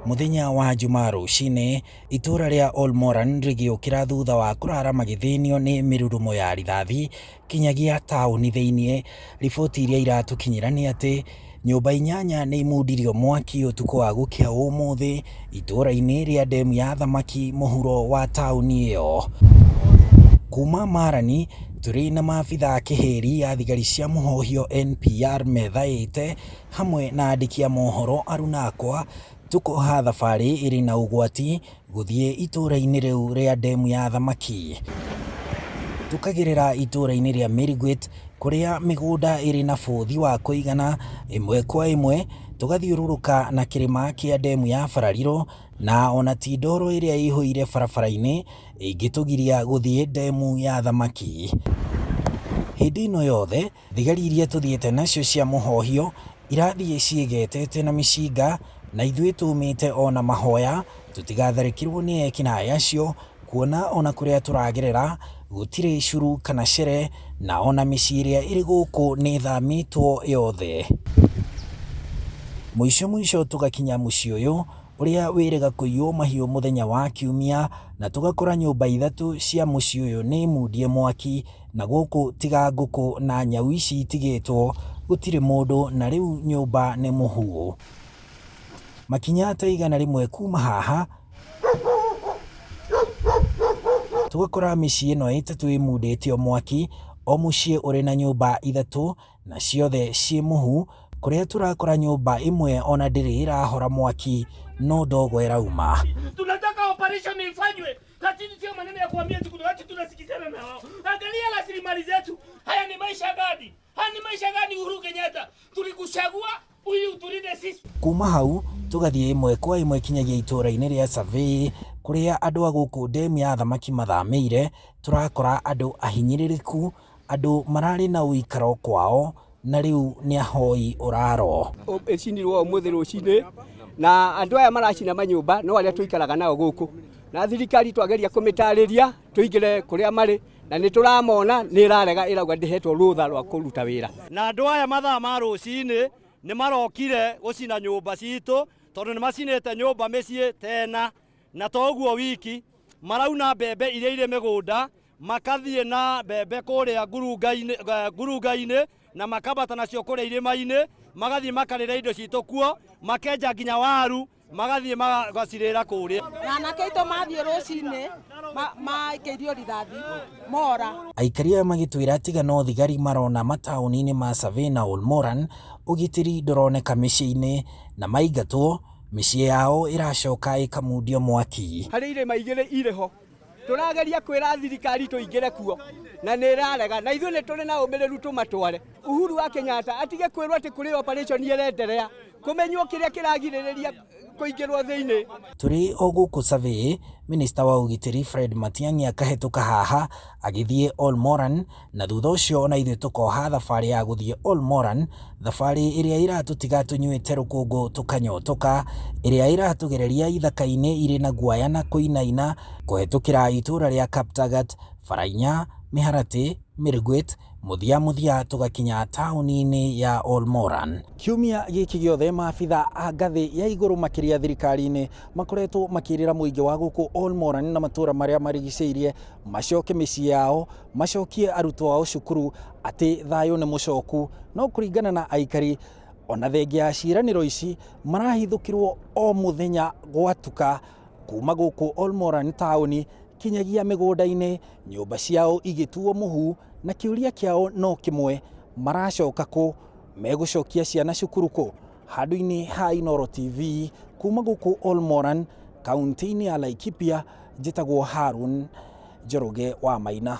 Mũthenya wa Jumaa rũcinĩ, itũũra rĩa Olmoran rĩgĩũkĩra thutha wa kũrara magĩthĩnio nĩ mĩrurumo ya rithathi kinyagia taũni thĩinĩ. Riboti iria iratũkinyĩra nĩ atĩ nyũmba inyanya nĩ imundirio mwaki ũtukũ wa gũkĩa ũmũthĩ itũũra-inĩ rĩa ndemu ya thamaki mũhuro wa taũni ĩyo. Kuma Marani, tũrĩ na maabitha a kĩhĩri a thigari cia mũhohio NPR methaĩte hamwe na andĩki a mohoro aruna akwa, tũkoha thabarĩ ĩrĩ na ũgwati gũthiĩ itũũra-inĩ rĩu rĩa ndemu ya thamaki. Tũkagerera itũũra-inĩ rĩa Mirigwit kũrĩa mĩgũnda ĩrĩ na bũthi wa kũigana, ĩmwe kwa ĩmwe tũgathiũrũrũka na kĩrĩma kĩa ndemu ya Barariro na ona ti ndoro ĩrĩa ĩihũire barabara-inĩ ĩngĩtũgiria gũthiĩ ndemu ya thamaki. Hĩndĩ ĩno yothe, Thigari iria tũthiĩte nacio cia mũhohio irathiĩ ciĩgetete na mĩcinga na ithuĩ tũmĩte o na mahoya tũtigatharĩkĩrwo nĩ ekinaĩ acio kuona ona kũrĩa tũragerera gũtirĩ curu kana cere na ona mĩciĩ ĩrĩa ĩrĩ gũkũ nĩ ĩthamĩtwo yothe. Mũico mũico tũgakinya mũciĩ ũyũ ũrĩa wĩrĩga kũiywo mahiũ mũthenya wa Kiumia na tũgakora nyũmba ithatũ cia mũciĩ ũyũ nĩ mundie mwaki na gũkũ tiga ngũkũ na nyau ici itigĩtwo gũtirĩ mũndũ na rĩu nyũmba nĩ mũhu. Makinya ta 100 kuma haha tũgakora mĩciĩ ĩno ĩtatũ ĩmundĩtio mwaki, o mũciĩ ũrĩ na nyũmba ithatũ na ciothe ciĩ mũhu, kũrĩa tũrakora nyũmba ĩmwe ona ndĩrĩ ĩrahora mwaki no ndogo ĩrauma. Tunataka operation ifanywe, lakini sio maneno ya kuambia tu watu tunasikizana na wao. Angalia rasilimali zetu. Haya ni maisha gani? Haya ni maisha gani Uhuru Kenyatta? Tulikuchagua ili utulinde sisi. Kuma hau tũgathiĩ ĩmwe kwa ĩmwe kinyagia itũũra-inĩ rĩa Survey kũrĩa andũ a gũkũ ndemu ya thamaki mathamĩire, tũrakora andũ ahinyĩrĩrĩku, andũ mararĩ na ũikaro kwao na rĩu nĩ ahoi ũraro. Ĩcinirwo ũmũthĩ rũcinĩ na andũ aya maracina manyũmba no arĩa tũikaraga nao gũkũ, na thirikari twageria kũmĩtarĩria tũingĩre kũrĩa marĩ na nĩ tũramona nĩ ĩrarega, ĩrauga ndĩhetwo rũtha rwa kũruta wĩra. Na andũ aya mathaa ma rũcinĩ nĩ marokire gũcina nyũmba citũ tondũ nĩ macinĩte nyũmba mĩciĩ tena, na to ũguo wiki marauna mbembe iria irĩ mĩgũnda, makathiĩ na mbembe kũrĩa ngurunga-inĩ na makambata nacio kũrĩa irĩma-inĩ, magathiĩ makarĩra indo citũ kuo, makenja nginya waru, magathiĩ magacirĩra kũrĩa. Na anake aitũ mathiĩ rũcinĩ maikĩirio rithathi mora. Aikari aya magĩtwĩra tiga no thigari marona mataũni-inĩ ma Survey na Olmoran, ũgitĩri ndũroneka mĩciĩ-inĩ na maingatwo, mĩciĩ yao ĩracoka ĩkamundio mwaki. Harĩ irĩma igĩrĩ irĩ ho tũrageria kwĩra thirikari tũingĩre kuo na nĩ ĩrarega, na ithuĩ nĩ tũrĩ na ũmĩrĩru tũmatware. Uhuru wa Kenyatta atige kwĩrwo atĩ kũrĩ operation ĩrenderea, kũmenywo kĩrĩa kĩragirĩrĩria kũingĩrwo thĩinĩ. Tũrĩ o gũkũ Survey, minista wa ũgitĩri Fred Matiang'i akahĩtũka haha agĩthiĩ Olmoran, na thutha ũcio ona ithuĩ tũkoha thabarĩ ya gũthiĩ Olmoran, thabarĩ ĩrĩa ĩratũtiga tũnyuĩte rũkũngũ tũkanyotoka, ĩrĩa ĩratũgereria ithaka-inĩ irĩ na guaya na kũinaina, kũhetũkĩra itũũra rĩa Kaptagat, Barainya, Mĩharatĩ, Mirgwit, mũthia mũthia tũgakinya taũni-inĩ ya Olmoran. Kiumia gĩkĩ gĩothe maabitha a ngathĩ ya igũrũ makĩria thirikari-inĩ makoretwo makĩrĩra mũingĩ wa gũkũ Olmoran na matũũra marĩa marigicĩirie macoke mĩciĩ yao, macokie arutwo ao cukuru atĩ thayũ nĩ mũcoku. No kũringana na aikari, ona thengia ya ciĩranĩro ici marahithũkĩrwo o mũthenya gwatuka kuma gũkũ Olmoran taũni kinyagia mĩgũnda-inĩ, nyũmba ciao igĩtuo mũhu, na kĩũria kĩao no kĩmwe, maracoka kũ? Megũcokia ciana cukuru kũ? Handũ-inĩ ha Inooro TV kuma gũkũ Olmoran kaunti-inĩ ya Laikipia, njĩtagwo Harun Njoroge wa Maina.